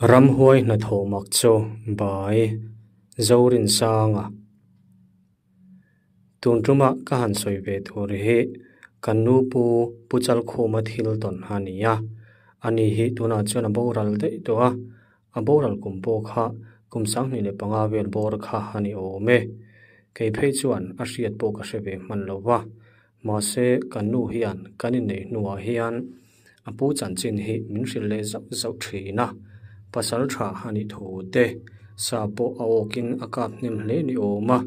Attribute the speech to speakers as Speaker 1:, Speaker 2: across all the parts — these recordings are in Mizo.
Speaker 1: Ramhuai hnathawh mak chu Bai Zorinsanga. Tun tuma ka han sawi ve tur hi kan nu pu Pu Chalkhuma thil tawn a ni a, ani hi tunah chuan a boral daih tawh a, a boral kum pawh kha kum 25 vel bawr kha a ni awm e. Kei phei chuan a hriat pawh ka hre ve hman lo va, Mahse, kan nu hian kan inneih hnuah hian a pu chanchin hi min hrilh leh zauh zauh thin a, pasal tha a nih thu te, sa pawh a awkin a kap hnem hle ni awm a,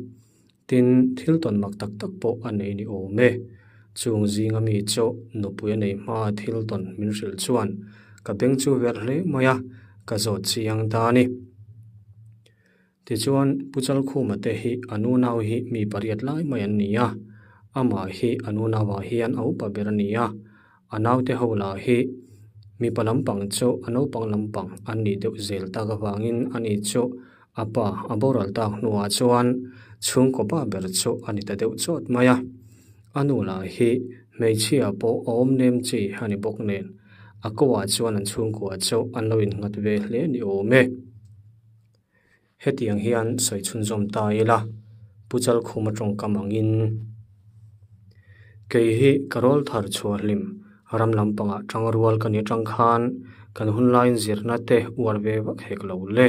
Speaker 1: tin, thil tawn mak tak tak pawh a nei ni awm e. Chung zinga mi chu nupui a nei hmaa thil tawn min hrilh chuan ka beng chu verh hle mai a, ka zawt chiang ta a ni. Tichuan, Pu Chalkhuma te hi a nunau hi mi pariat lai mai an ni a, amah hi a nunauah hian a upa ber a ni a, a naute ho lah hi mipa lampang chu a naupang lampang an nih deuh zel tak avangin ani chu a pa a boral tak hnuah chuan chhungkaw pa ber chu a ni ta deuh chawt mai a. A nu lah hi hmeichhia pawh a awm nem chi a ni bawk nen a koah chuan an chhungkua chu an lo innghat ve hle ni awm e. Hetiang hian sawi chhunzawm ta ila, Pu Chalkhuma tawngkam angin, Kei hi ka rawl thar chhuah hlim, ram lampangah tang rual ka ni atang khan kan hun laiin zirna te uar ve vak hek lo le.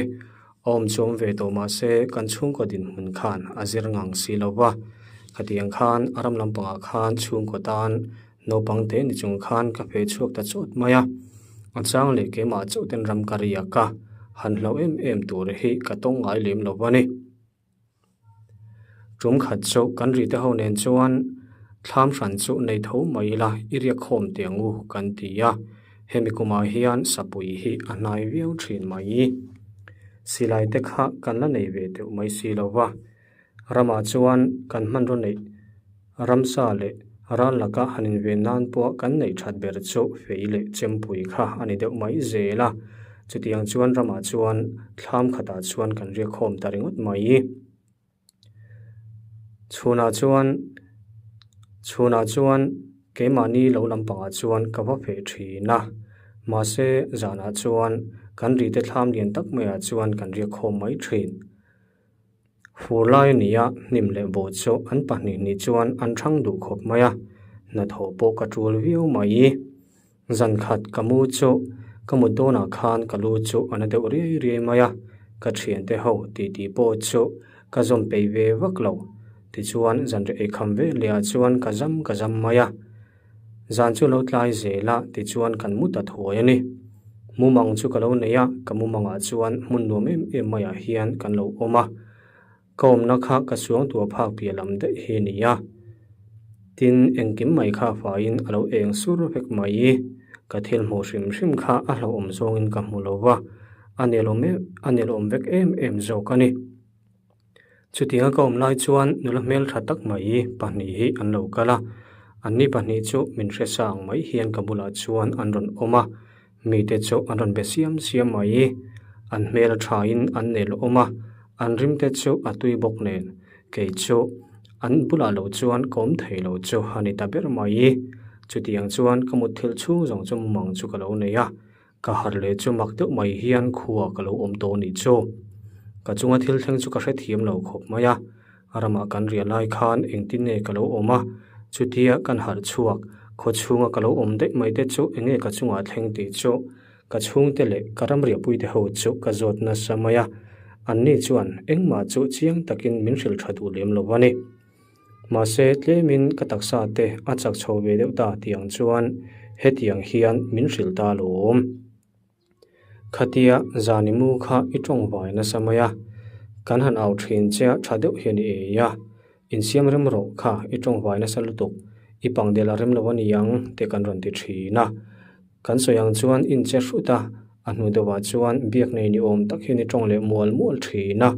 Speaker 1: A awm chu awm ve tawh mahse kan chhungkaw dinhmun khan a zir ngang si lo va. Khatiang khan a ram lampangah khan chhungkaw tan naupang te ni chung khan ka feh chhuak ta chawt mai a, a chang leh keimah chauh ten ram ka riak a, han hlo em em tur hi ka tawng ngai lem lo a ni. Tum khat chu kan ri te ho nen chuan thlam hran chu nei tho mai ila i riak khawm teh ang u kan ti a, hemi kumah hian sapui hi a hnai viau thin mai. Silai te kha kan la nei ve deuh mai si lo va. Ramah chuan kan hmanraw neih ramsa leh ral laka han inven nan pawh kan neih that ber chu fei leh chempui kha a ni deuh mai zel a. Chutiang chuan ramah chuan thlam khatah chuan kan riak khawm ta ringawt mai. Chhunah chuan chhunah chuan keimahni lo lampangah chuan ka va feh thin a, mahse zanah chuan kan rite thlam lian tak maiah chuan kan riak khawm mai thin. Fur lai a ni a, hnim leh bawh chu an pahnih hnih chuan an thang duh khawp mai a, hnathawh pawh ka tul viau mai. Zan khat ka mu chu ka mut dawnah khan ka lu chu a na deuh riai riai mai a, ka thiante ho titi pawh chu ka zawm peih ve vak lo. Tichuan zanriah eikham ve leh ah chuan ka zam ka zam mai a. Zan chu lo tlai zel a tichuan kan mu ta thuai a ni. Mumang chu ka lo nei a, ka mumangah chuan hmun nuam em em maiah hian kan lo awm a. Ka awmna kha ka suangtuah phak piah lam daih hi a ni a. Tin, engkim mai kha faiin a lo eng sur vek mai. Ka thil hmuh hrim hrim kha a hlauhawm zawngin ka hmu lo va, a nelawm em a nelawm vek em em zawk a ni. Chutianga ka awm lai chuan nula hmel tha tak mai pahnih hi an lo kal a, anni pahnih chu min hre sang mai hian ka bulah chuan an rawn awm a, mite chu an rawn be siam siam mai. An hmel a thain an nel awm a, an rimte chu a tui bawk nen, kei chu an bulah lo chuan ka awm thei lo chu a ni ta ber mai. Chutiang chuan ka mutthilh chhung zawng chu mumang chu ka lo nei a, Ka harh leh chu mak deuh mai hian khua ka lo awm tawh nih chu. Ka chunga thil thleng chu ka hrethiam lo khawp mai a, ramah kan riah lai khan engtin nge ka lo awm a, chutia kan harh chhuak khaw chhunga ka lo awm daih mai te chu enge ka chungah thleng tih chu ka chhungte leh ka ramriahpuite ho chu ka zawt nasa mai a, anni chuan engmah chu chiang takin min hrilh tha duh lem lo a ni. Mahse, tlemin ka taksa te a chak chho ve deuh ta tih ang chuan hetiang hian min hrilh ta alawm. Khatia zani mu kha i tawng vai nasa mai a, kan han au thin che a tha deuh hian i ei a, insiam rem rawh kha i tawng vai nasa lutuk, i pangdel a rem lo a ni ang te kan rawn ti thin a. Kan sawi ang chuan in che hrut a, a hnu deuhah chuan biak nei ni awm tak hian i tawng leh mual mual thin a.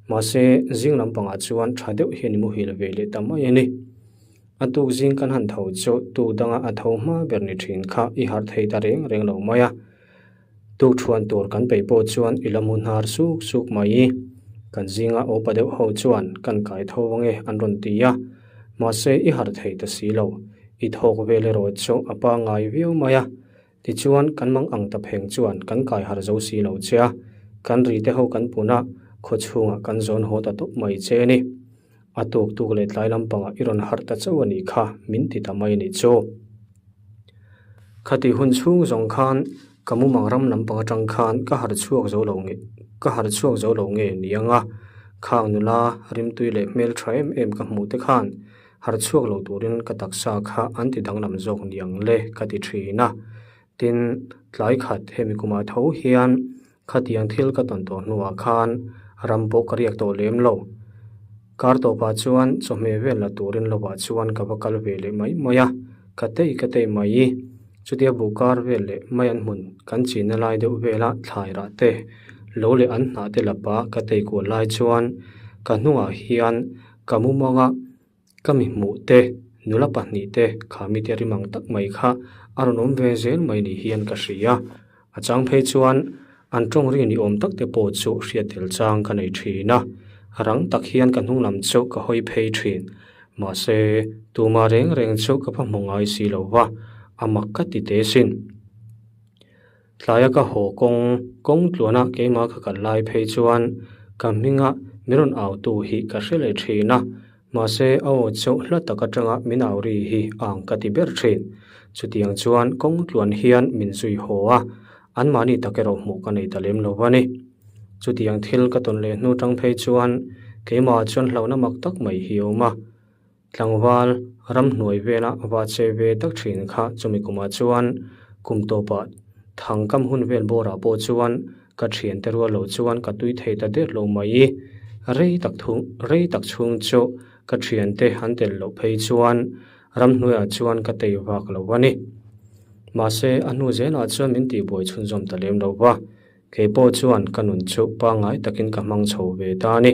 Speaker 1: Mahse, zing lampangah chuan tha deuh hian i muhil ve leh ta mai a ni. A tuk zing kan han tho chu tuk danga a tho hma ber ni thin kha i harh thei ta reng reng lo mai a. Tuk thuan tur kan peih pawh chuan i la mu hnar suk suk mai. Kan zinga upa deuh ho chuan kan kai tho ange an rawn ti a, mahse i harh thei ta si lo. I thawk vel erawh chu a pangngai viau mai a. Tichuan, kan mang ang ta pheng chuan kan kai harh zo si lo che a, kan ri te ho kan pun a, khaw chhungah kan zawn haw ta tawp mai che a ni. A tuk tuk leh tlai lampangah i rawn harh ta chauh a nih kha, min ti ta mai a nih chu. Khati hun chhung zawng khan ka mumang ram lampang atang khan ka harh chhuak zo lo nge ka harh chhuak zo lo nge ni ang a, khang nula rimtui leh hmel tha em em ka hmuh te khan harh chhuak lo turin ka taksa kha an ti danglam zawk ni ang le ka ti thin a. Tin, tlai khat hemi kumah tho hian Khatiang thil ka tawn tawh hnuah khan ram pawh ka riak tawh lem lo. Kar tawpah chuan chawhmeh vel la turin lovah chuan ka va kal ve leh mai mai a, ka tei ka tei mai. Chutia buh kar vel leh mai an hmun kan chinna lai deuh vela thlai rah te lo leh an hnah te lapa ka tei kual lai chuan ka hnungah hian ka mumanga Ka mi hmuh te, nula pahnih te, kha mite rim ang tak mai kha a rawn awm ve zel mai ni hian ka hria. A chang phei chuan an tawng ri ni awm tak te pawh chu hriat tel chang ka nei thin a, rang tak hian ka hnung lam chu ka hawi phei thin. Mahse, tumah reng reng chu ka va hmu ngai si lo va, a mak ka ti teh sin. Tlaia ka haw kawng kawng tluana keimah ka kal lai phei chuan ka hminga min rawn autu hi ka hre leh thin a, mahse a aw chauh hla tak atanga min au ri hi ang ka ti ber thin. Chutiang chuan kawng tluan hian min zui haw a, anmahni tak erawh hmuh ka nei ta lem lo a ni. Chutiang thil ka tawn leh hnu tang phei chuan keimahah chuan hlauhna mak tak mai hi a awm a. Tlangval ramhnuai vela va che ve tak thin kha chumi kumah chuan kum tawpah thangkam hun vel bawrah pawh chuan ka thiante rual lo chuan ka tui thei ta der lo mai. Rei tak thung rei tak chhung chu ka thiante an tel loh phei chuan ramhnuaiah chuan ka tei vak lo a ni. Mahse a hnu zelah chuan min tihbuai chhunzawm ta lem lo va. Kei pawh chuan ka nun chu pangngai takin ka hmang chho ve ta a ni.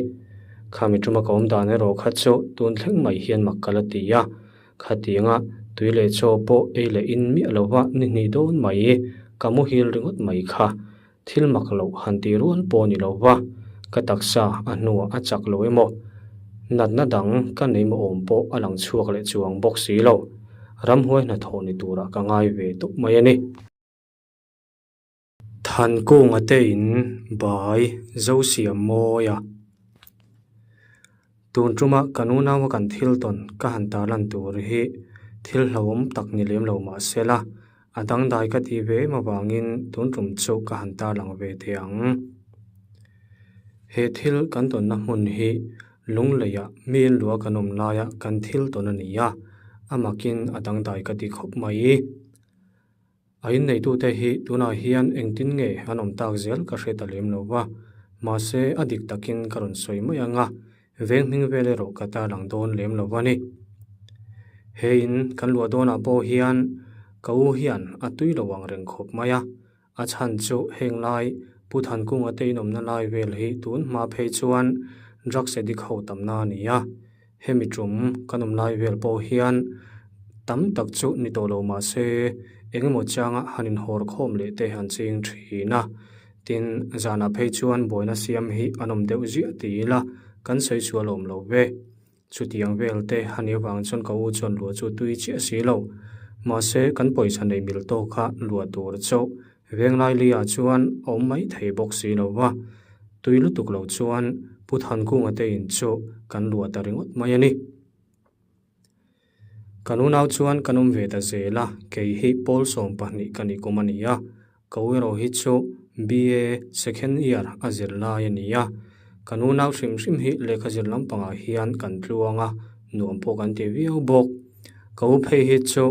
Speaker 1: Khami tuma ka awm dan erawh kha chu tun thleng mai hian mak ka la ti a. Khatianga tui leh chaw pawh ei leh in miah lova ni hnih dawn mai ka muhil ringawt mai kha. Thil mak loh han ti rual pawh ni lova ka taksa a hnuah a chak lo emaw natna dang ka nei maw awm pawh a lang chhuak leh chuang bawk si lo. Ramhuai hnathawh ni turah ka ngai ve tawp mai a ni. Thankunga te in bai zo siam mawi a. Tun tuma kan unaua kan thil tawn ka han tarlan tur hi thil hlauhawm tak ni lem lo mah se la, a dangdai ka tih ve em avangin tun tum chu ka han tarlang ve teh ang. He thil kan tawnna hmun hi Lungleiah mi in lua kan awm laia kan thil tawn a ni a, a makin a dangdai ka ti khawp mai. A inneitute hi tunah hian engtin nge an awm tak zel ka hre ta lem lo va, mahse a dik takin ka rawn sawi mai ang a, veng hming vel erawh ka tarlang dawn lem lo a ni. He in kan luah dawnah pawh hian ka u hian a tui lo ang reng khawp mai a, a chhan chu heng lai Pu Thankunga te inawmna lai vel hi tun hma phei chuan drugs addict ho tamna a ni a. Hemi tum kan awm lai vel pawh hian tam tak chu ni tawh lo mah se engemaw changa han inhawr khawm leh te an ching thin a. Tin, zanah phei chuan buaina siam hi an awm deuh ziah ti ila kan sawi sual awm lo ve. Chutiang vel te a nih avang chuan ka u chuan luah chu tui chiah si lo. Mahse, kan pawisa nei mil tawka luah tur chauh Venglailiah chuan a awm mai thei bawk si lo va, tui lutuk lo chuan Pu Thankunga te in chu kan luah ta ringawt mai a ni. Kan unau chuan kan awm ve ta zel a, kei hi pawl 12 ka nih kum a ni a, ka u erawh hi chu BA second year a zir lai a ni a. Kan unau hrim hrim hi lehkha zir lampangah hian kan tluang a, nuam pawh kan ti viau bawk. Ka u phei hi chu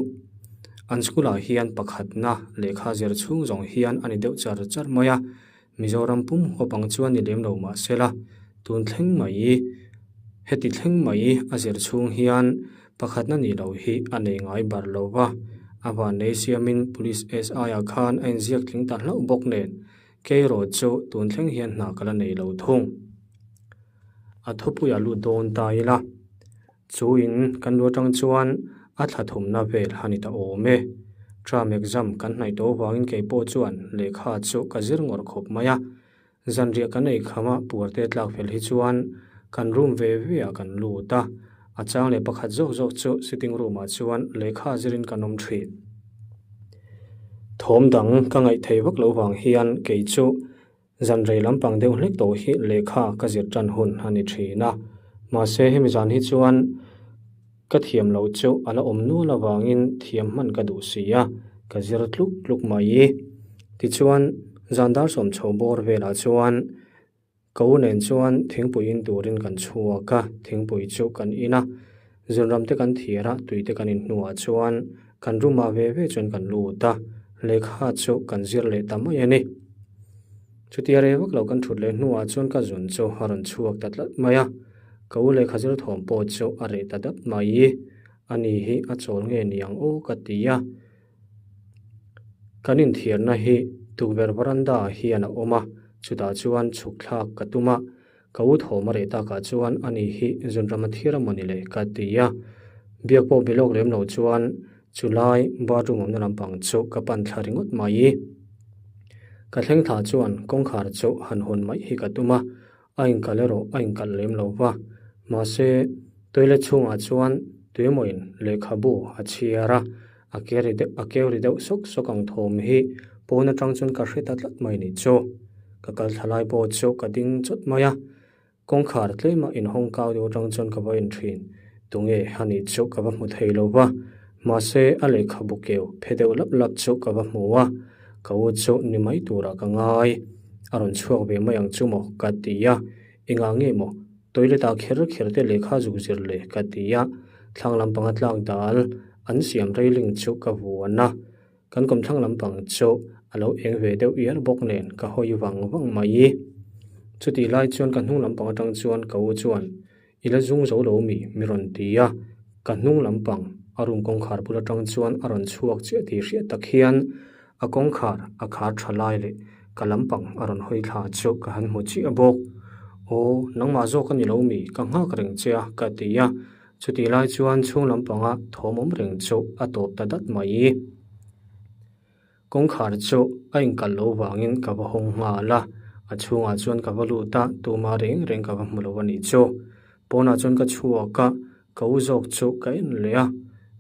Speaker 1: an school ah hian pakhatna lehkha zir chhung zawng hian a ni deuh char char mai a, Mizoram pum huap ang chuan ni lem lo mah se la, tun thleng mai heti thleng mai a zir chhung hian pakhatna ni lo hi a nei ngai bar lo va, a vannei siamin Police SI ah khan a inziak tling ta hlauh bawk nen Keiraw chu tun thleng hian hna ka la nei lo thung. A thupuiah lut dawn ta ila. Chu in kan lu atang chuan a thla thumna vel a ni ta awm e. Term exam kan hnaih tawh avangin kei pawh chuan lehkha chu ka zir ngawrh khawp mai a. Zanriah kan ei kham a puarte tlak fel hi chuan kan room ve ve ah kan lut a. A chang leh pakhat zawk zawk chu sitting room ah chuan lehkha zirin kan awm thin. Thawm dang ka ngaih thei vak lo vang hian kei chu zan rei lampang deuh hlek tawh hi lehkha ka zir tan hun a ni thin a. Mahse hemi zan hi chuan ka thiam loh chu a la awm nual avangin thiam hman ka duh si a, ka zir tluk tluk mai. Tichuan zan dar sawm chho bawr velah chuan Ka u nen chuan thingpui in turin kan chhuak a, thingpui chu kan in a, zunram te kan thiar a, tui te kan in hnuah chuan kan room ah ve ve chuan kan lut a, lehkha chu kan zir leh ta mai a ni. Chutia rei vak lo kan thut leh hnuah chuan ka zun chu a rawn chhuak ta tlat mai a, ka u lehkha zir thawm pawh chu a reh ta dat mai. Ani hi a chawl nge niang aw ka ti a. Kan inthiarna hi tukverh veranda ah hian a awm a, chutah chuan chhuk thlak ka tum a, ka u thawm a reh takah chuan ani hi zunram a thiar amawni le ka ti a, biak pawh be lawk lem lo chuan chulai bathroom awmna lampang chu ka pan thla ringawt mai. Ka thleng thla chuan kawngkhar chu han hawn mai hi ka tum a, A inkalh erawh a inkalh lem lo va, mahse toilet chhungah chuan tuimawiin lehkhabu a chhiar a, a ke ri deuh a keu ri deuh sawk sawk ang thawm hi pawn atang chuan ka hre ta tlat mai ni chu. Ka kal thla lai pawh chu ka ding chawt mai a, kawngkhar tlema inhawng kau deuh atang chuan ka va en thin, tunge a nih chu ka va hmu thei lo va, mahse a lehkhabu keu phe deuh lap lap chu ka va hmu a, ka u chu ni mai turah ka ngai. A rawn chhuak ve mai ang chu maw? ka ti a. Engah nge maw? Toilet ah kher kher te lehkha zuk zir le? ka ti a. Thlang lampanga tlak dal an siam railing chu ka vuan a. Kan kawmthlang lampang chu a lo eng ve deuh iar bawk nen ka hawi vang vang mai. Chutih lai chuan ka hnung lampang atang chuan ka u chuan I la zung zo lo mi? mi rawn ti a, ka hnung lampang a room kawngkhar bul atang chuan a rawn chhuak chiah tih hriat tak hian a kawngkhar a khar tha lai leh ka lampang a rawn hawi thla chu ka han hmu chiah bawk. Aw, nangmah zawk a ni lo mi? Ka nghak reng che a, ka ti a, chutih lai chuan chhung lampanga thawm awm reng chu a tawp ta dat mai. Kawngkhar chu a inkalh lo vangin ka va hawng nghal a, a chhungah chuan ka va lut a, tumah reng reng ka va hmu lo a nih chu. Pawnah chuan ka chhuak a, ka u zawk chu ka en leh a,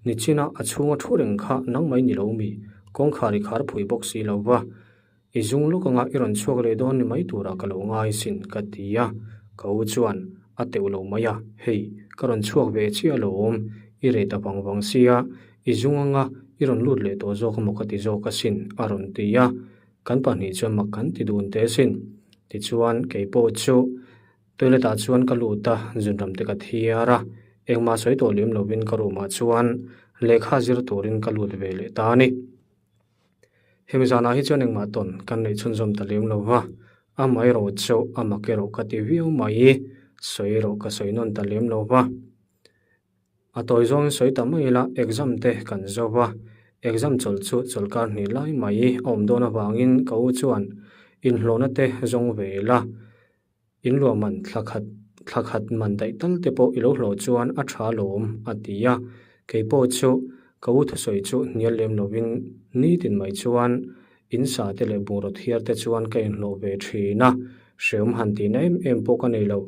Speaker 1: nichina a chhunga thu reng kha nangmah i ni lo mi? Kawngkhar i khar phui bawk si lo va, i zung lawk anga i rawn chhuak leh dawn ni mai turah ka lo ngai sin ka ti a, ka u chuan a teuh lo mai a, hei ka rawn chhuak ve chiah alawm, i reh ta vang vang sia, I zung anga i rawn lut leh tawh zawk emaw ka ti zawk asin a rawn ti a, kan pahnih chuan mak kan ti dun teh asin. Tichuan kei pawh chu toilet ah chuan ka lut a, zunram te ka thiar a, engmah sawi tawh lem lovin ka room ah chuan lehkha zir turin ka lut ve leh ta a ni. Hemi zanah hi chuan engmah tawn kan neih chhunzawm ta lem lo va, amaherawh chu a mak erawh ka ti viau mai, sawi erawh ka sawi nawn ta lem lo va. A tawi zawngin sawi ta mai ila, exam te kan zo va, exam chawlh chu chawlhkar hnih lai mai a awm dawn avangin ka u chuan inhlawhna te zawng ve ila, inluah man thla khat thla khat man daih tal te pawh i lo hlawh chuan a tha alawm a ti a, kei pawh chu ka u thusawi chu hnial lem lovin nitin mai chuan In sa te leh bungraw thiar te chuan ka inhlawh ve thin a, hreawm han tihna em em pawh ka nei lo.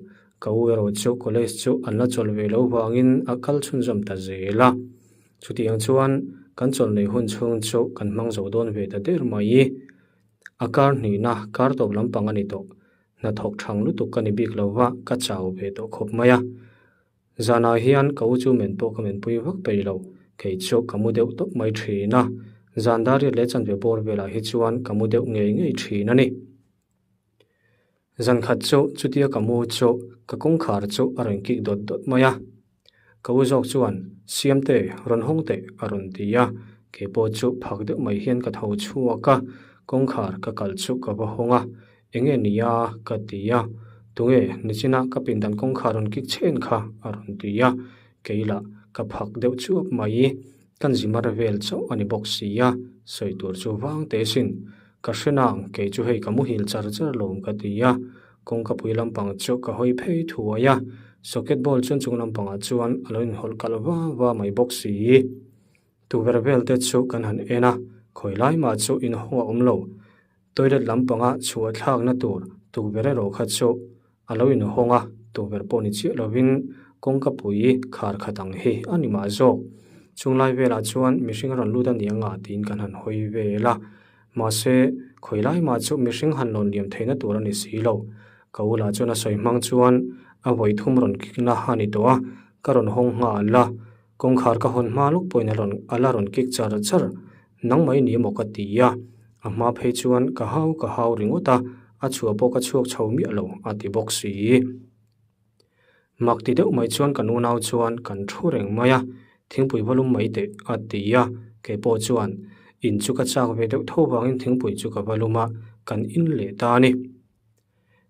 Speaker 1: Ka u erawh chu college chu an la chawlh ve lo vangin a kal chhunzawm ta zel a. Chutiang chuan kan chawlh neih hun chhung chu kan hmang zo dawn ve ta der mai. A kar hnihna kar tawp lampang a ni tawh. Hnathawk thang lutuk ka ni bik lo va, ka chau ve tawh khawp mai a. Zanah hian ka u chu men pawh ka menpui vak peih lo, kei chu ka mu deuh tawp mai thin a, zan dar riat leh chanve bawr velah hi chuan ka mu deuh ngei ngei thin a ni. Zan khat chu chutia ka mu chu ka kawngkhar chu a rawn kik dawt dawt mai a, ka u zawk chuan Siamte rawn hawng teh a rawn ti a, kei pawh chu phak deuh mai hian ka tho chhuak a, kawngkhar ka kal chu ka va hawng a, Enge nia? ka ti a. Tunge nichina ka pindan kawngkhar rawn kik chhen kha? a rawn ti a. Kei lah ka phak deuh chuap mai. Kan zimar vel chauh a ni bawk si a, sawi tur chu vang teh sin. Ka hre nang, kei chu hei ka muhil char char lawm ka ti a. Kawngka pui lampang chu ka hawi phei thuai a, socket ball chuan chung lampangah chuan a lo inhawlh kalh va va mai bawk si. Tukverh vel te chu kan han en a, khawi lai mah chu inhawng a awm lo. Toilet lampanga chhuah thlakna tur tukverh erawh kha chu a lo inhawng a, tukverh pawh ni chiah lovin kawngka pui khar khat ang hi a ni mah zawk. Chunglai velah chuan mihring a rawn lut a ni anga tiin kan han hawi vel a. Mahse, khawi lai mah chu mihring han lawn liam theihna tur a ni si lo. Ka u lah chuan a sawi hmang chuan a vawi thum rawn kik na a ni tawh a, ka rawn hawng nghal a. Kawngkhar ka hawn hma lawk pawhin a rawn a la rawn kik char char. Nang mai ni emaw ka ti a, a hma phei chuan ka hau ka hau ringawt a, a chhuah pawh ka chhuak chho miah lo a ti bawk si. Mak ti deuh mai chuan kan unau chuan kan thu reng mai a, thingpui va lum mai teh a ti a, kei pawh chuan in chu ka chak ve deuh tho vangin thingpui chu ka va lum a, kan in leh ta a ni.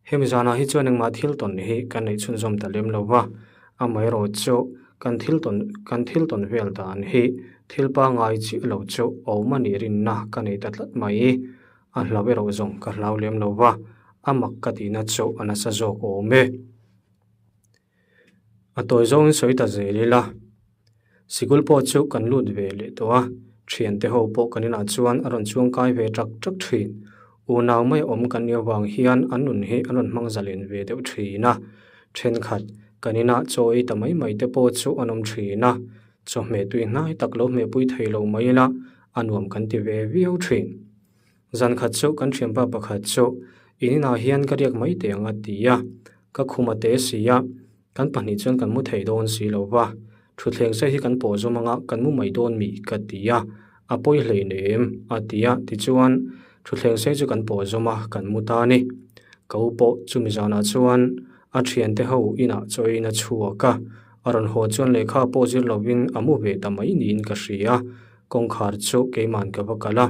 Speaker 1: Hemi zanah hi chuan engmah thil tawn hi kan neih chhunzawm ta lem lo va, amaherawhchu kan thil tawn kan thil tawn vel dan hi thil pangngai chiah lo chu awm a nih rinna ka nei ta tlat mai. A hlau erawh zawng ka hlau lem lo va, a mak ka tihna chu a nasa zawk awm e. A tawi zawngin sawi ta zel ila, sikul pawh chu kan lut ve leh tawh a, thiante ho pawh kan inah chuan a rawn chuang kai ve tak tak thin. Unau mai awm kan nih avang hian an nun hi an rawn hmang zalen ve deuh thin a, thenkhat kan inah chaw ei ta mai mai te pawh chu an awm thin a, chawhmeh tui hnai tak lo hmehpui thei lo mai ila a nuam kan ti ve viau thin. Zan khat chu kan thianpa pakhat chu in inah hian ka riak mai teh ang a ti a, ka khum a te si a, kan pahnih chuan kan mu thei dawn si lo va, thutthleng se hi kan pawh zawm anga kan mu mai dawn mi ka ti a, a pawi hlei nem a ti a, tichuan thutthleng se chu kan pawh zawm a, kan mu ta a ni. Ka u pawh chumi zanah chuan a thiante ho inah chawiin a chhuak a, a rawn haw chuan lehkha pawh zir lovin a mu ve ta mai niin ka hria. Kawngkhar chu keiman ka va kal a,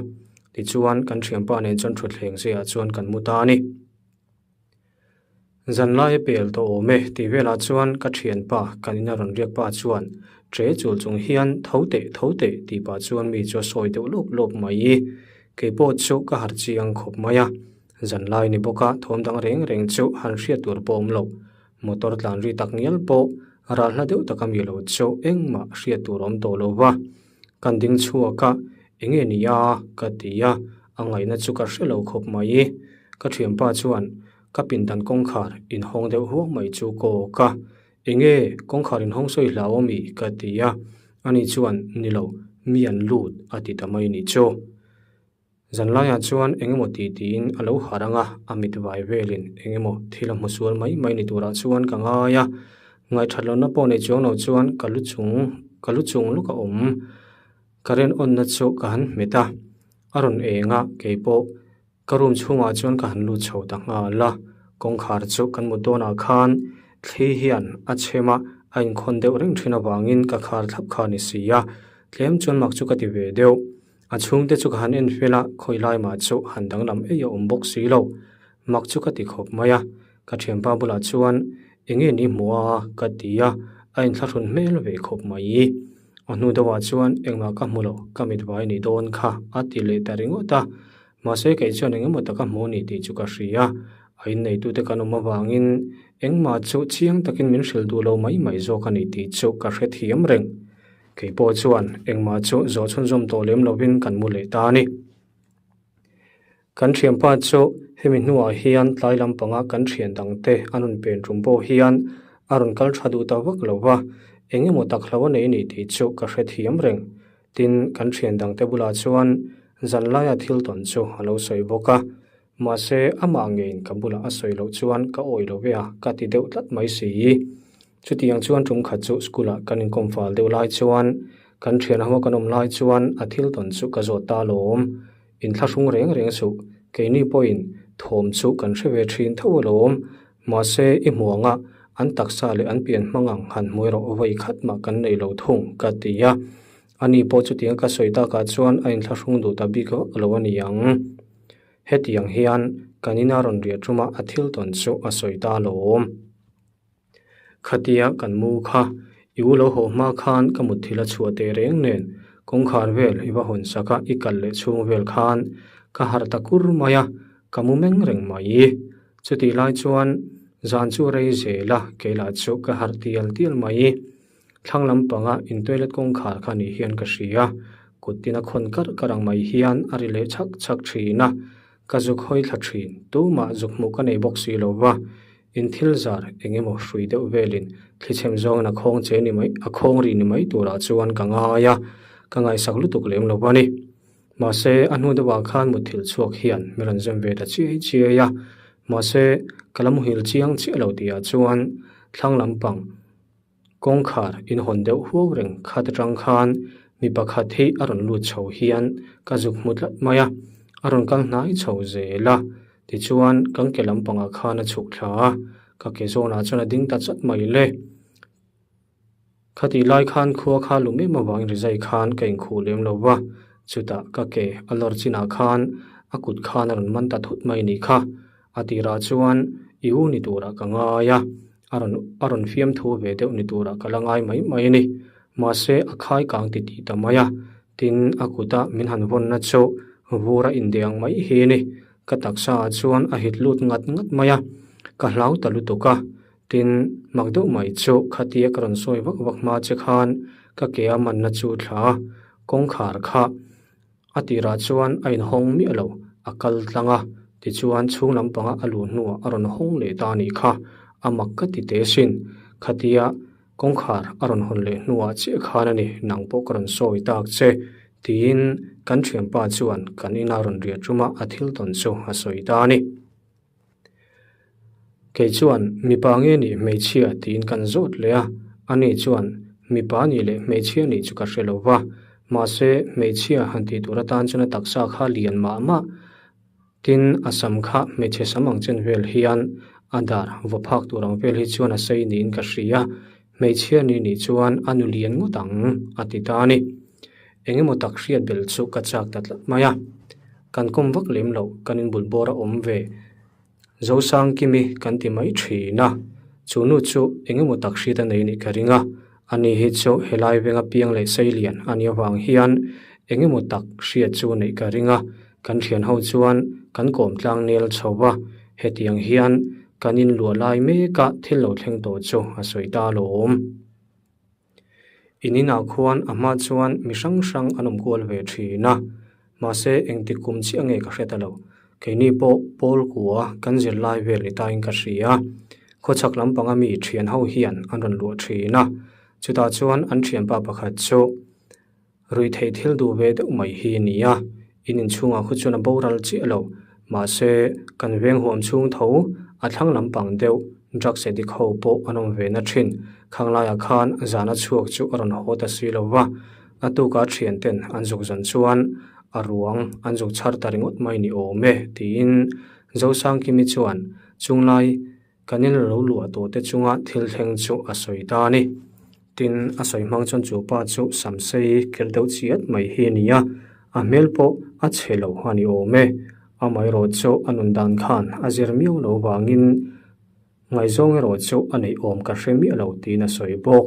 Speaker 1: tichuan kan thianpa nen chuan thutthleng zaiah chuan kan mu ta a ni. Zanlai a pel tawh awm e tih velah chuan ka thianpa kan ina rawn riak pa chuan che chul chung hian tho teh tho teh tih pah chuan mi chu a sawi deuh lawp lawp mai i keipawh chu ka harh chiang khawp mai a. Zanlai ni bawk a thawm dang reng reng chu han hriat tur pawh awm lo. Motor tlan ri tak ngial pawh ral hla deuh taka mi lo chu engmah hriat tur awm tawh lo va. Kan ding chhuak a, enge ni a? ka ti a, a ngaihna chu ka hre lo khawp mai. Ka thianpa chuan ka pindan kawngkhar inhawng deuh huang mai chu kawk a, enge kawngkhar inhawng sawi hlau ami? ka ti a, ani chuan ni lo, mi an lut a ti ta mai ni chu. Zanlaiah chuan engemaw ti tiin a lo harh ang a, a mit vai velin engemaw thil a hmu sual mai mai ni turah chuan ka ngai a. Ngaihthat lohna pawh nei chuang lo chuan ka lu chung ka lu chung luk a awm. Ka ren awnna chu ka han hmet a, a rawn eng a, keipawh ka room chhungah chuan ka han lut chho ta nghal a. Kawngkhar chu kan mut dawnah khan thli hian a chhem a, a inkhawn deuh reng thin avangin ka khar thlap kha a ni si a, tlem chuan mak chu ka ti ve deuh. A chhungte chu ka han en fel a, khawi lai mah chu han danglam ei a awm bawk si lo. Mak chu ka ti khawp mai a, ka thianpa bulah chuan enge ni hmu a ka ti a, a inthlahrun hmel ve khawp mai. A hnu deuhah chuan engmah ka hmu lo, ka mit vai ni dawn kha a ti leh ta ringawt a. Mahse kei chuan engemaw taka hmu ni tih chu ka hria, a inneitute kan awm avangin engmah chu chiang takin min hrilh duh lo mai mai zawk a ni tih chu ka hrethiam reng. Kei pawh chuan engmah chu zawh chhunzawm tawh lem lovin kan mu leh ta a ni. Kan thianpa chu hemi hnuah hian tlai lampanga kan thian dangte an rawn pen tum pawh hian a rawn kal tha duh ta vak lo va, eng emaw tak hlo a nei ni tih chu ka hrethiam reng. Tin, kan thian dangte bulah chuan zanlaia thil tawn chu a lo sawi bawk a. Mahse, amah ngeiin ka bulah a sawi loh chuan ka awi lo ve a, ka ti deuh tlat mai si. Chutiang chuan tum khat chu school ah kan inkawm fal deuh lai chuan kan thian ho kan awm lai chuan a thil tawn chu ka zawt ta alawm. Inthlahrung reng reng suh, keini pawhin thawm chu kan hre ve thin tho alawm. Mahse, i hmu anga an taksa leh an pian hmang ang han hmu erawh vawi khat mah kan nei lo thung, ka ti a. Ani pawh chutiang ka sawi takah chuan a inthlahrung duh ta bik vak lo a ni ang. Hetiang hian kan ina rawn riah tuma a thil tawn chu a sawi ta alawm. Khatia kan mu kha, i u lo haw hma khan ka mutthil a chhuah teh reng nen kawngkhar vel i va hawn sak a, i kal leh chhung vel khan ka harh ta kur mai a, ka mu meng reng mai. Chutih lai chuan zan chu rei zel a, kei lah chu ka harh tial tial mai. Thlang lampanga in toilet kawngkhar kha nih hian ka hria, kut tin a khawn karh karh ang mai hian a ri leh chhak chhak thin a, ka zuk hawi thla thin, tumah zuk hmuh ka nei bawk si lo va. In thil zar eng emaw hrui deuh velin thlichhem zawngin a khawng che ni mai, a khawng ri ni mai turah chuan ka ngai a, ka ngaihsak lutuk lem lo a ni. Mahse, a hnu deuhah khan mutthilh chhuak hian min rawn zem ve ta chiai chiai a. Mahse, ka la muhil chiang chiah lo tihah chuan thlang lampang kawngkhar inhawn deuh huau reng khat atang khan mi pakhat hi a rawn lut chho hian ka zuk hmu tlat mai a. A rawn kal hnai chho zel a, tichuan kan ke lampangah khan a chhuk thla a, ka ke zawnah chuan a ding ta chat mai le. Khatih lai khan khua kha lum em avangin rizai khan ka inkhuh lem lo va, chutah ka ke a lawr chinah khan a kut khan a rawn man ta thut mai nih kha. A tirah chuan i u ni turah ka ngai a, a rawn a rawn fiamthu ve deuh ni turah ka la ngai mai mai a ni. Mahse a khai kang ti tih ta mai a, tin a kuta min han vawnna chu vur a indeh ang mai hi a ni. Ka taksa ah chuan a hit lut ngat ngat mai a, ka hlau ta lutuk a, Tin, mak deuh mai chu khatia ka rawn sawi vak vak hma che khan ka ke a manna chu thla a, kawngkhar kha a tirah chuan a inhawng miah lo, a kal tlang a, tichuan chhung lampanga a luh hnuah a rawn hawng leh ta a nih kha, a mak ka ti teh sin. Khatia kawngkhar a rawn hawn leh hnuah chiah khan a ni, nang pawh ka rawn sawi tak che, tiin kan thianpa chuan kan ina rawn riah ṭuma a thil tawn chu a sawi ta a ni. Kei chuan mipa nge nih hmeichhia tiin kan zawt leh a, ani chuan mipa nih leh hmeichhia nih chu ka hre lo va, mahse hmeichhia han tih tur atan chuan a taksa kha lian mah mah. Tin, a sam kha hmeichhe sam ang chen vel hian a dar vaw phak tur ang vel hi chuan a sei niin ka hria, hmeichhia nih nih chuan a nu lian ngawt ang a ti ta a ni. Eng emaw tak hriat belh chu ka chak ta tlat mai a. Kan kawm vak lem loh, kan inbul bawr a awm ve. Zosangkimi kan ti mai thin a, chu nu chu eng emaw tak hriat a nei nih ka ring a. Ani hi chu helai venga piang leh seilian a nih avang hian eng emaw tak hriat chu neih ka ring a. Kan thian ho chuan kan kawm tlang nel chho va, hetiang hian kan inluah lai meka thil lo thleng tawh chu a sawi ta alawm. In inah khuan a hma chuan mi hrang hrang an awm kual ve thin a, mahse engtik kum chiah nge ka hre ta lo. Keini pawh pawl kua kan zir lai vel ni tain ka hria. Khawchhak lampanga mi thian ho hian an rawn luah thin a, chutah chuan an thianpa pakhat chu Ruihtheih thil duh ve deuh mai hi a ni a, in inchhungah khu chuan a boral chiah lo. Mahse, kan veng huam chhung tho a thlang lampang deuh drugs addict ho pawh an awm ve na thin. Khang laiah khan zana chhuak chu a rawn haw ta si lo va, a tuka thianten an zuk zan chuan a ruang an zuk chhar ta ringawt mai ni awm e, tiin Zosangkimi chuan chunglai Kan in lo luah tawh te chunga thil thleng chu a sawi ta a ni. Tin, a sawi hmang chuan chu pa chu samsei ker deuh chiat mai hi a ni a, a hmel pawh a chhe lo a ni awm e. Amaherawh chu a nun dan khan a zir miau lo vangin ngaihzawng erawh chu a neih awm ka hre miah lo tiin a sawi bawk.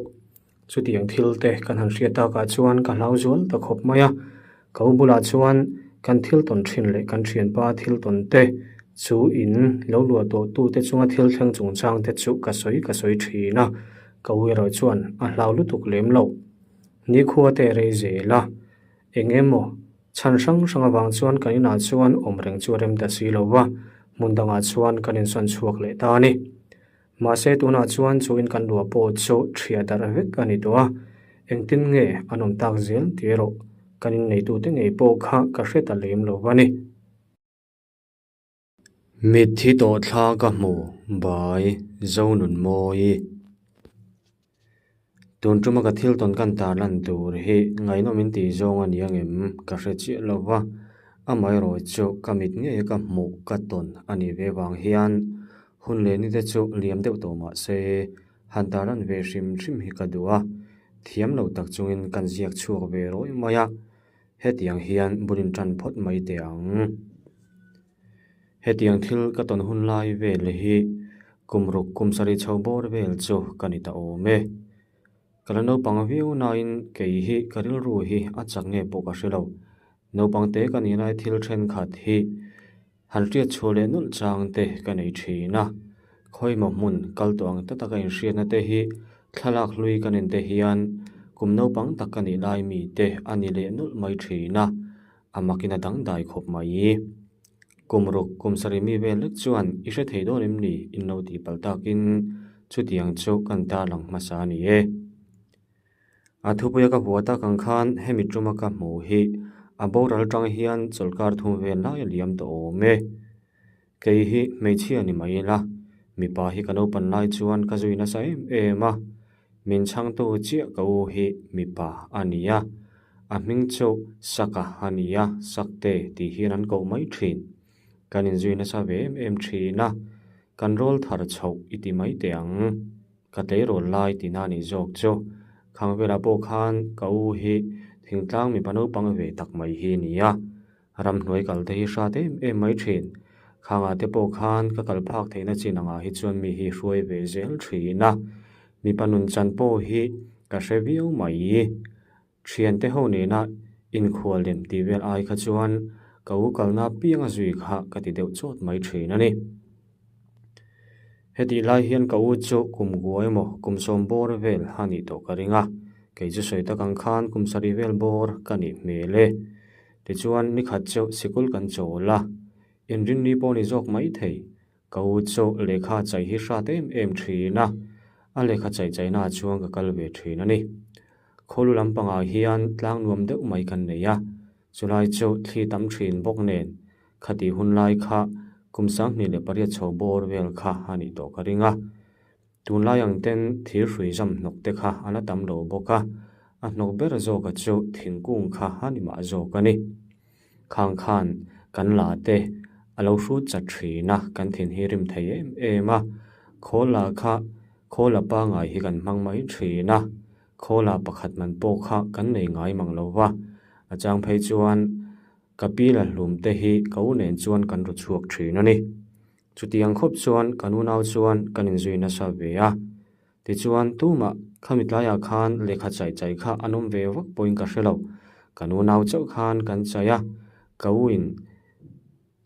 Speaker 1: Chutiang thil te kan han hriat takah chuan ka hlau zual ta khawp mai a, ka u bulah chuan kan thil tawn thin leh kan thianpa thil tawn te chu in lo luah tawh tu te chunga thil thleng chungchang te chu ka sawi ka sawi thin a, ka u erawh chuan a hlau lutuk lem lo. Nikhua te rei zel a, eng emaw chhan hrang hrang avang chuan kan inah chuan awm reng chu a rem ta si lo va, hmun dangah chuan kan insawn chhuak leh ta a ni. Mahse tunah chuan chu in kan luah pawh chu thiah darh vek a ni tawh a, engtin nge an awm tak zel tih erawh kan inneitute ngei pawh kha ka hre ta lem lo va ni. Mitthi tawh thla ka hmu bai Zonunmawi. Tun tuma ka thil tawn kan tar lan tur hi ngaihnawm in tih zawng a ni angem ka hre chiah lo va, amaherawh chu ka mit ngei ka hmuh ka tawn a nih ve vang hian hun leh ni te chu liam deuh tawh mah se han tar lan ve hrim hrim hi ka duh a, thiam lo tak chungin kan ziak chhuak ve rawih mai a, hetiang hian bul in tan phawt mai teh ang. Hetiang thil ka tawn hun lai vel hi kum ruk kum sarih chho bawr vel chu ka ni ta awm e. Ka la naupang viau nain kei hi ka rilru hi a chak nge pawh ka hre lo. Naupang te ka nih lai thil thenkhat hi han hriat chhuah leh nawlh chang te ka nei thin a. Khawimaw hmun kal tawh ang ta taka inhriatna te hi thlalak hlui ka nen te hian kum naupang tak ka nih lai mi te a ni leh nawlh mai thin a. A makin a dangdai khawp mai. Kum ruk kum sarih mi vel lek chuan i hre thei dawn em ni? In lo tih palh takin chutiang chu kan tarlang hmasa a ni e. A thupuia ka vuah tak ang khan hemi tuma ka hmuh hi A boral tang hian chawlhkar thum vel lai a liam tawh awm e. Kei hi hmeichhia ni mai ila, mipa hi ka naupan lai chuan ka zui nasa em em a. Min chhangtu chiah ka u hi mipa a ni a, a hming chu Saka a ni a, Sakte tih hian an koh mai thin. Kan inzui nasa ve em em thin a, kan rawl thar chhoh i ti mai teh ang. Ka tleirawl lai tihna a nih zawk chu. Khangvelah pawh khan ka u hi thingtlang mipa naupang ve tak mai hi a ni a, ramhnuai kal te hi hrat em em mai thin. Khangah te pawh khan ka kal phak theihna chin angah hi chuan mi hi hruai ve zel thin a, mipa nun chan pawh hi ka hre viau mai. Thiante ho nena inkhual lem tih vel ai kha chuan ka u kalna pianga zui kha ka ti deuh chawt mai thin a ni. Hetih lai hian ka u chu kum gua emaw kum sawm bawr vel a nih tawh ka ring a, kei chu sawi tak ang khan kum sarih vel bawr ka nih hmel e. Tichuan nikhat chu sikul kan chawl a, inrinni pawh ni zawk mai thei. Ka u chu lehkha chai hi hrat em em thin a, a lehkha chai chaina ah chuan ka kal ve thin a ni. Khawlu lampangah hian tlang nuam deuh mai kan nei a, chulai chu thli tam thin bawk nen khatih hun lai kha kum 28 chho bawr vel kha a nih tawh ka ring a. Tunlai ang ten thir hrui zam hnawk te kha a la tam lo bawk a, a hnawk ber zawka chu thingkung kha a ni mah zawk a ni. Khang khan kan la te a lo hrut chat thin a, kan thin hi rim thei em em a. Khawla kha khawla pangai hi kan hmang mai thin a, khawla pakhat man pawh kha kan nei ngai mang lo va. A chang phei chuan ka pi la hlum te hi ka u nen chuan kan ru chhuak thin a ni. Chutiang khawp chuan kan unau chuan kan inzui nasa ve a. Tichuan, tumah khami tlaiah khan lehkha chai chai kha an awm ve vak pawhin ka hre lo. Kan unau chauh khan kan chai a, ka uin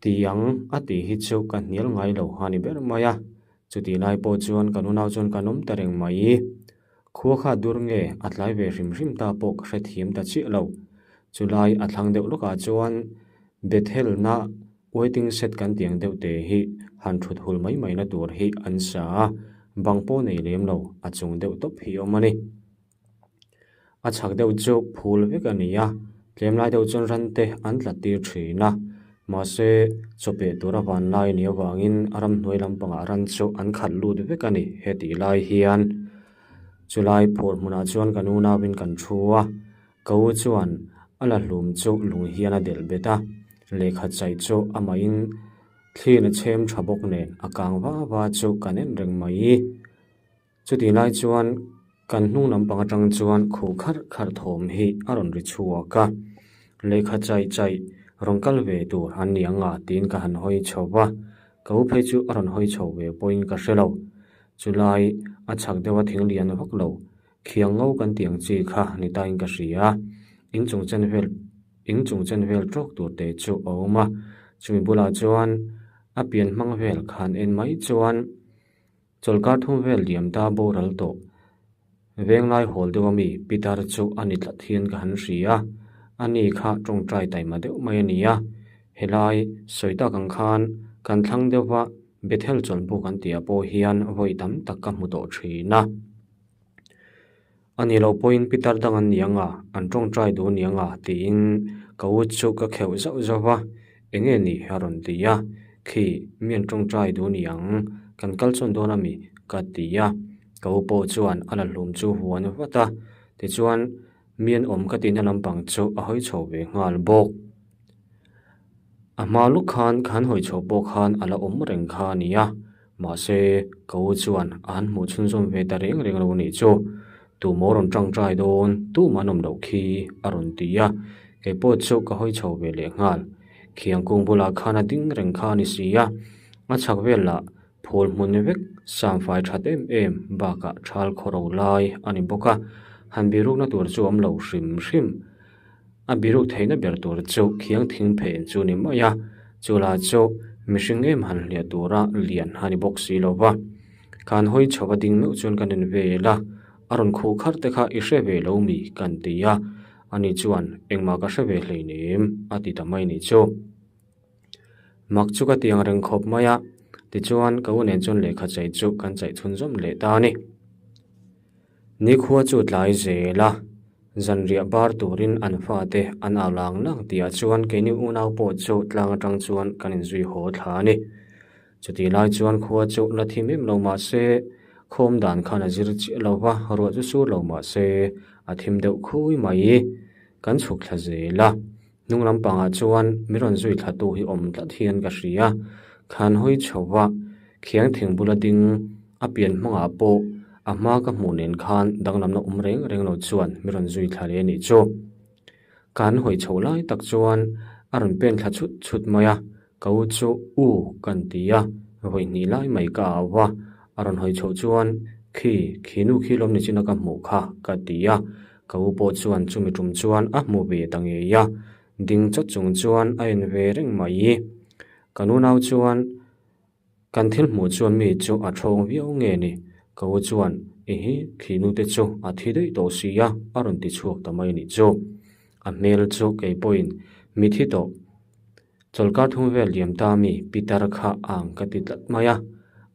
Speaker 1: ti ang a tih hi chu ka hnial ngai lo a ni ber mai a. Chutih lai pawh chuan kan unau chuan kan awm ta reng mai. Khua kha dur nge a tlai ve hrim hrim ta pawh ka hrethiam ta chiah lo. Chulai a thlang deuh lawkah chuan Bethel-na Waiting shed kan tiang deuh te hi han thut hul mai mai na tur hi an sa a, bang pawh nei lem lo, a chung deuh tawp hi awm a ni. A chhak deuh chu phul vek a ni a, tlem lai deuh chuan ran te an tla tir thin a, mahse chawpeh tura van lai a nih avangin a ramhnuai lampangah ran chu an khalh lut vek a ni hetih lai hian. Chulai phur hmunah chuan kan unauin kan thu a. Ka u chuan a la hlum chu lung hian a delh bet a, lehkha chai chu amahin thlir a chhem tha bawk nen a kang va va chu kan en reng mai. Chutih lai chuan kan hnung lampang atang chuan khuh kharh kharh thawm hi a rawn ri chhuak a, lehkha chai chai rawn kal ve tur an ni ang a tiin ka han hawi chho va, ka u phei chu a rawn hawi chho ve pawhin ka hre lo. Chulai a chhak deuha thing lian vak lo Khiang ngo kan tih ang chi kha ni tain ka hria a, in chung chen vel in chung chen vel tawk tur te chu a awm a, chumi bulah chuan a pian hmang vel khan en mai chuan chawlhkar thum vel liam ta boral tawh venglai hawl deuh ami Peter chu a ni tlat hian ka han hria a, ani kha tawngtai taima deuh mai a ni a, helai sawi tak ang khan kan thlang deuh va Bethel chawlhbuk an tih ah pawh hian vawi tam tak ka hmu tawh thin a. A ni lo pawhin pitar dang an ni ang a, an tawngtai duh a ni ang a tiin ka u chu ka kheuh zauh zauh a, eng nge ni a rawn ti a, khi mi an tawngtai duh a ni ang, kan kal chuan dawn a mi ka ti a, ka u pawh chuan a la hlum chu huan vat a, tichuan mi an awm ka tihna lampang chu a hawi chho ve nghal bawk. A hma luk khan khan hawi chho pawh khan a la awm reng kha a ni a, mahse ka u chuan a han hmuh chhunzawm ve ta reng reng lo a nih chu. Tumaw rawn tangtai dawn tumah an awm loh khi a rawn ti a, kei pawh chu ka hawi chho ve leh nghal. Khiang kung bulah khan a ding reng kha a ni si a, a chhak vel lah phul hmun vek samfai that em em bakah thal khawro lai a ni bawk a, han birukna tur chu a awm lo hrim hrim. A biruk theihna ber tur chu khiang thing phen chu ni mai a, chu lah chu mihring em han hliah tura lian a ni bawk si lo va. Khan hawi chho a ding meuh chuan kan en vel a, a rawn khuh kharh te kha i hre ve lo mi kan ti a, ani chuan engmah ka hre ve hleinem a ti ta mai ni chu. Mak chu ka tiang reng khawp mai a, tichuan ka u nen chuan lehkha chei chu kan chaih chhunzawm leh ta a ni. Nikhua chu tlai zel a. Zanriah bar turin an fate an au lang lang tihah chuan keini unau pawh chu tlang atang chuan kan inzui haw thla a ni. Chutih lai chuan khua chu la thim em lo mah se, khawm dan khan a zir chiah lo va, ruah chu sur lo mah se a thim deuh khui mai. Kan chhuk thla zel a, hnung lampangah chuan mi rawn zui thla tu hi awm tlat hian ka hria. Khan hawi chho va, khiang thing bula ding a pian hmangah pawh a hma ka hmuh nen khan danglamna awm reng reng lo chuan mi rawn zui thla leh a nih chu. Kan hawi chho lai tak chuan a rawn pen thla chhut chhut mai a, ka u chu u kan ti a, vawi hnih lai mai ka au va, a rawn hawi chhoh chuan khi khi nu khi lawm ni chin a ka hmuh kha ka ti a, ka u pawh chuan chumi tum chuan a hmu ve ta ngei a, ding chawt chung chuan a en ve reng mai. Ka nunau chuan Kan thil hmuh chuan mi chu a thawng viau nge ni? Ka u chuan, Ihi, khi nute chu a thi daih tawh si a, a rawn ti chhuak ta mai nih chu. A hmel chu kei pawhin mi thi tawh. Chawlhkar thum vel liam ta mi Peter kha ang ka ti tlat mai a.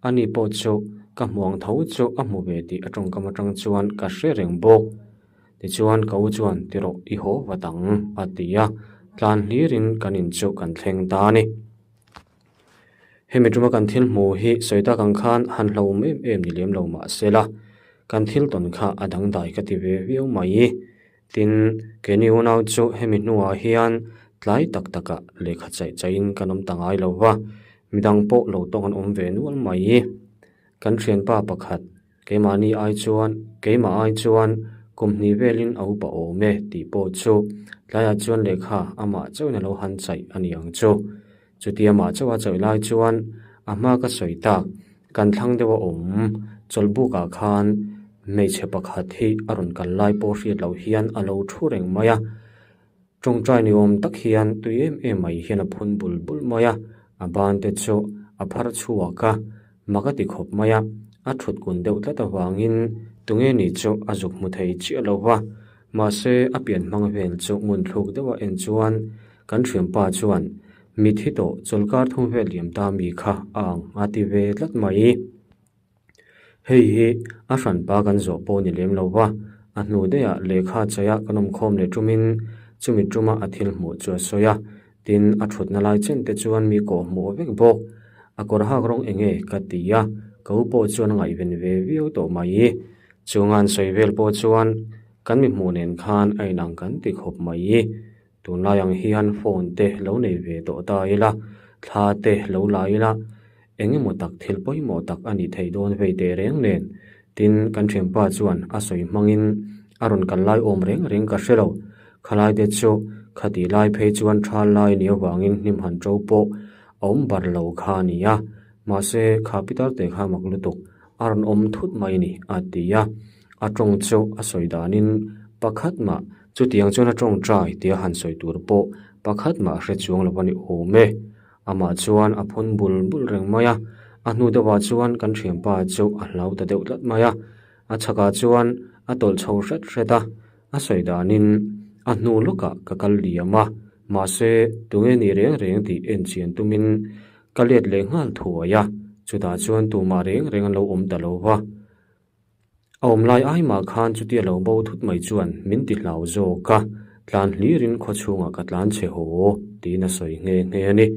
Speaker 1: Ani pawh chu ka hmu ang tho chu a hmu ve tih a tawngkam atang chuan ka hre reng bawk. Tichuan ka u chuan ti rawh i haw vat ang a ti a, tlan hlirin kan in chu kan thleng ta a ni. Hemi tuma kan thil hmuh hi sawi tak ang khan han hlauhawm em em ni lem lo mah se la, kan thil tawn kha a dangdai ka ti ve viau mai. Tin, keini unau chu hemi hnuah hian tlai tak takah lehkha chaih chaihin kan awm ta ngai lo va, midang pawh lo tawng an awm ve nual mai. Kan thianpa pakhat Keimahni ai chuan, keimah ai chuan kum hnih velin a upa awm e tih pawh chu tlaiah chuan lehkha amah chauhin a lo han chaih a ni ang chu. Chuti amah chauha chaih lai chuan a hma ka sawi tak, kan thlang deuh a awm chawlhbukah khan hmeichhe pakhat hi a rawn kal lai pawh hriat loh hian a lo thu reng mai a. Tawngtai ni awm tak hian tui em em mai hian a phun bul bul mai a, a ban te chu a phar chhuak a, mak a ti khawp mai a, a thut kun deuh tlat avangin tunge ni chu a zuk hmu thei chiah lo va, mahse a pian hmang vel chu ngun thluk deuh a en chuan kan thianpa chuan mithi tawh chawlkar thum vel liam ta mi kha a ang a ti ve tlat mai. Hei hi a hranpa kan zawh pawh ni lem lo va, a hnu daihah lehkha chaia kan awm khawm leh tumin chumi tuma a thil hmuh chu a sawi a, tin a thutna lai chen te chuan mi kawh hmuh vek bawk. A kawr hak rawng eng nge ka ti a, ka u pawh chuan a ngaihven ve viau tawh mai. Chunga an sawi vel pawh chuan kan mi hmuh nen khan a inang kan ti khawp mai. Tunlai ang hian phone te lo nei ve tawh ta ila, thla te lo la ila, eng emaw tak thil pawimawh tak a nih theih dawn vei teh reng nen. Tin, kan thianpa chuan a sawi hmangin a rawn kal lai awm reng reng ka hre lo. Khalai te chu khatih lai phei chuan thal lai ni avangin hnim han to pawh a awm bar lo kha a ni a. Mahse, kha pitar te kha mak lutuk a rawn awm thut mai ni, a ti a. A tawng chu a sawi danin pakhat mah chutiang chuan a tawngtai tia han sawi tur pawh pakhat mah a hre chuang lo a ni awm e. Amah chuan a phun bul bul reng mai a, a hnu deuhah chuan kan thianpa chu a hlau ta deuh tlat mai a, a chhakah chuan a tawlh chho hret hret a, a sawi danin a hnu lawkah ka kal liam a, mahse tunge ni reng reng tih enchian tumin ka let leh nghal thuai a, chutah chuan tumah reng reng an lo awm ta lo va. A awm lai ai mah khan chutia lo bo thut mai chuan min ti hlau zawk a, tlan hlirin khaw chhungah ka tlan chhe haw tiin a sawi nghe nghe a ni.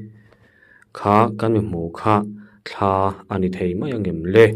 Speaker 1: Kha kan mi hmuh kha thla a ni thei mai angem le?